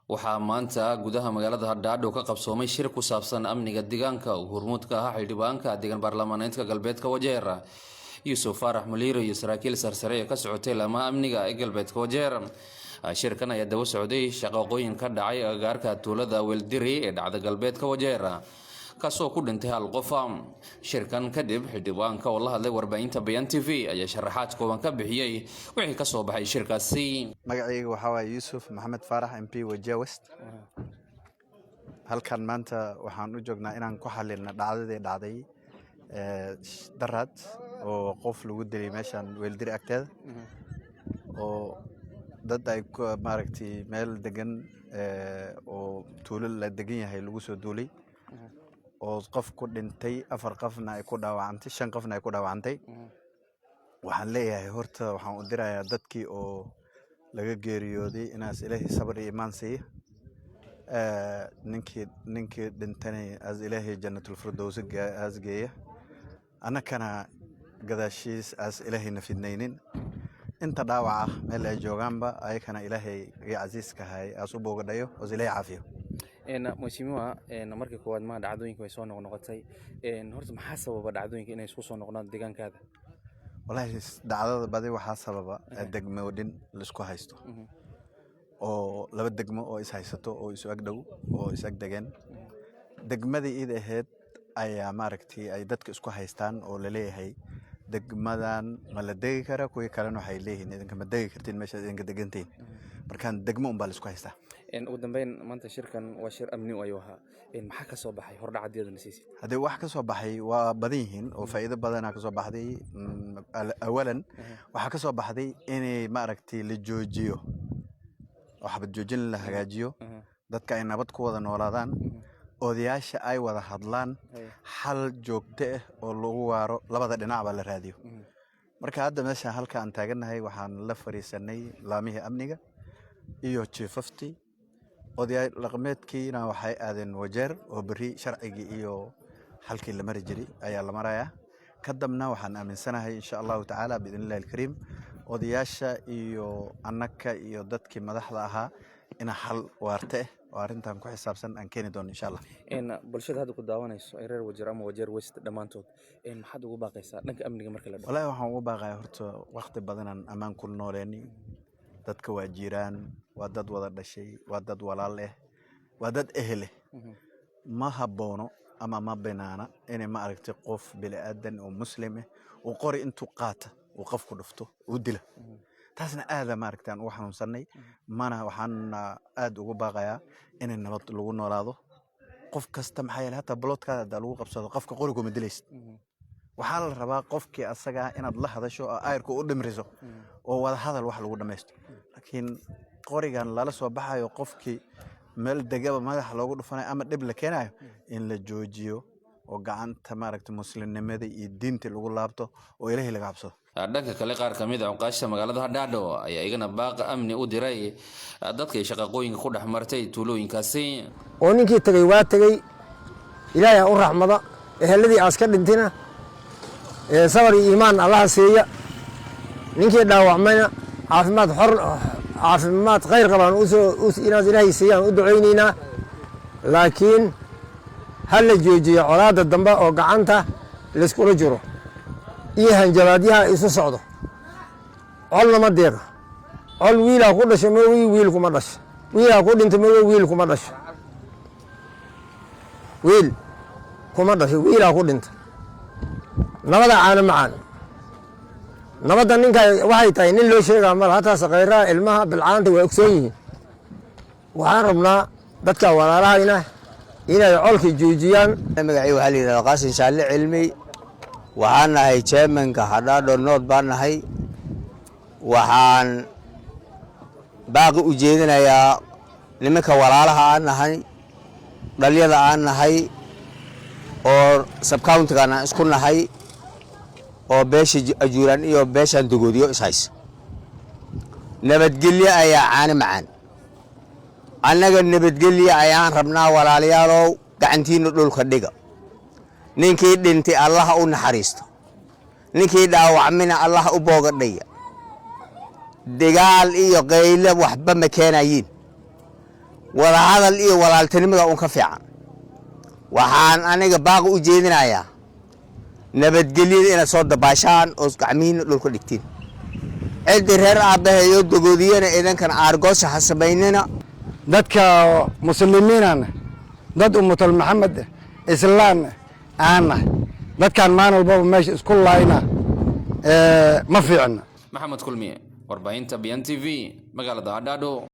Waxaa maanta gudaha magaalada Hadhaadho ka qabsoomay shir ku saabsan amniga deegaanka uu hormuud ka ahaa xildhibaanka deegaan baarlamaaneedka galbeedka Wajeer, Yuusuf Faarax Muliiro, iyo saraakiil sarsare ee ka socotay laamaha amniga ee galbeedka Wajeer. Shirkan ayaa daba socday shaqaqooyin ka dhacay agagaarka tuulada Weeldiri ee dhacda galbeedka Wajeer, kaasoo ku dhintay hal qof. Shirkan kadib, xildhibaanka oo la hadlay warbaahinta Bayan TV ayaa sharaxaad kooban ka bixiyey wixii kasoo baxay shirkaasi. Magacayga waxaa waaye Yuusuf Maxamed Faarax, MP Wajir West. Halkan maanta waxaan u joognaa inaan ku xalilno dhacdadii dhacday daraad oo qof lagu dilay meeshan Weeldiri agteeda, oo dad ay maaragtay meel degan oo tuulo la degan yahay lagu soo duulay, oo qof ku dhintay, afar qofna ay ku dhaawacantay, shan qofna ay ku dhaawacantay. Waxaan leeyahay, horta waxaan u dirayaa dadkii oo laga geeriyooday inaas Ilaahay sabr iyo iimaan siiya. Ninkii dhintana as Ilaahay Jannatul Firdows as geeya, annakana gadaashiis as Ilaahay na fidnaynin. Inta dhaawac ah meel ay joogaanba, ayakana Ilaahay iyo casiiska hay as u boogadhayo, oos Ilaahay caafiyo. Mheshimiwa, markii koowaad maa dhacdooyinka way soo noqnoqotay. Horta maxaa sababa dhacdooyinka inay isku soo noqdaan deegaankaada? Wallaahi, dhacdada badi waxaa sababa degmoodhin laisku haysto, oo laba degmo oo is haysato oo isu ag dhow oo is ag degeen. Degmadii id ahayd ayaa maaragtay ay dadka isku haystaan, oo laleeyahay degmadan ma la degi kara, kuwii kalena waxay leeyihiin idinka ma degi kartiin meeshaad idinka degantihiin. Markaan degmo unbaa laisku haystaa. Ugu dambeyn, maanta shirkan waa shir amni ayuu ahaa. Maxaa ka soo baxay hordhacadeedana siisi? Haddii wax ka soo baxay waa badan yihiin, oo faa'iido badanaa ka soo baxday. Awalan waxaa ka soo baxday inay maaragtay la joojiyo oo xabad joojin la hagaajiyo, dadka ay nabad ku wada noolaadaan, odayaasha ay wada hadlaan, xal joogto ah oo lagu waaro labada dhinacba la raadiyo. Marka hadda meesha halka aan taagannahay waxaan la fariisanay laamihii amniga iyo chiefaftii. Odayaal dhaqameedkiina waxay aadeen Wajeer, oo berri sharcigii iyo xalkii la mari jiray ayaa la marayaa. Ka dabna waxaan aaminsanahay, insha Allahu tacaala, biidnillahi alkariim, odayaasha iyo annaka iyo dadkii madaxda ahaa ina xal waarte ah oo arrintan ku xisaabsan aan keeni doono, insha Allah. Bulshada hadda ku daawanayso ee reer Wajeer ama Wajeer West dhammaantood, maxaad ugu baaqaysaa dhanka amniga marka la dhaho? Wallaahi, waxaan ugu baaqayaa, horta waqti badanaan ammaan ku nooleeni. Dadka waa jiraan, waa dad wada dhashay, waa dad walaal ah, waa dad ehel eh. Ma haboono ama ma banaana inay, ma aragtay, qof bini'aadan oo muslim ah uu qori intuu qaata uu qof ku dhufto, uu dila. Taasna aada, maaragtay, aan ugu xanuunsanay. Mana waxaan aad ugu baaqayaa inay nabad lagu noolaado qof kasta. Maxaa yeelay, hataa baloodkaada hadaa lagu qabsado, qofka qori kuma dilaysid. Waxaa la rabaa qofkii asagaa inaad la hadasho oo ayrka u dhimriso oo wada hadal wax lagu dhamaysto. Laakiin qorigan lala soo baxayo, qofkii meel degaba madaxa loogu dhufanayo ama dhib la keenayo, in la joojiyo oo gacanta, maaragtay, muslimnimada iyo diinta lagu laabto oo Ilaahay laga cabsado. Dhanka kale, qaar ka mid a cuqaasha magaalada Hadhaadho ayaa iyagana baaqa amni u diray dadkay shaqaqooyinka ku dhex martay tuulooyinkaasi. Oo ninkii tegey waa tegey, Ilaahay ha u raxmada. Eheladii aas ka dhintina sabar iyo iimaan Allaha siiya. Ninkii dhaawacmayna caafimaad xor, caafimaad khayr qabaan usoo inaas Ilaahay siiyaan u ducaynaynaa. Laakiin ha la joojiyo colaadda dambe oo gacanta layskula jiro iyo hanjabaadyaha isu socdo. Colna ma deeqa. Col wiilaa ku dhasho moogi wiil kuma dhasho, wiilaa ku dhinto moogi wiil kuma dhasho, wiil kuma dhasho, wiilaa ku dhinta. Nabada caano macaan. Nabadda ninka waxay tahay nin loo sheegaa mala, hataa sakhayraha, ilmaha, bilcaanta waa ogsoon yihiin. Waxaan rabnaa dadka walaalahayna inay colka joojiyaan. Magacii waxaa la yidhahdaa Qaasin Shaalle Cilmi. Waxaan nahay chairmanka Hadhaadho North baan nahay. Waxaan baaqi u jeedinayaa nimanka walaalaha aan nahay, dhalyada aan nahay, oo subcountygan aan isku nahay, oo beesha Ajuuraan iyo beeshaan Dogoodiyo ishaysa. Nabadgelyo ayaa caano macaan. Annaga nabadgelyo ayaan rabnaa. Walaalayaalow, gacantiinna dhulka dhiga. Ninkii dhintay Allaha u naxariisto, ninkii dhaawacmina Allaha u boogadhaya. Dagaal iyo qayle waxba ma keenayiin. Wadahadal iyo walaaltinimada un ka fiican. Waxaan aniga baaqi u jeedinayaa nabadgelyada inaad soo dabaashaan oo gacmihiina dhulka dhigtiin. Ciddii reer aabbaheeyo dogoodiyana idankan aargoosha ha samaynina. Dadka muslimiinana, dad ummatal Maxamed islaan aannahay, dadkaan maalin walbaba meesha isku laayna ma fiicna. Maxamed Kulmiye, warbaahinta BN TV, magaalada Hadhaadho.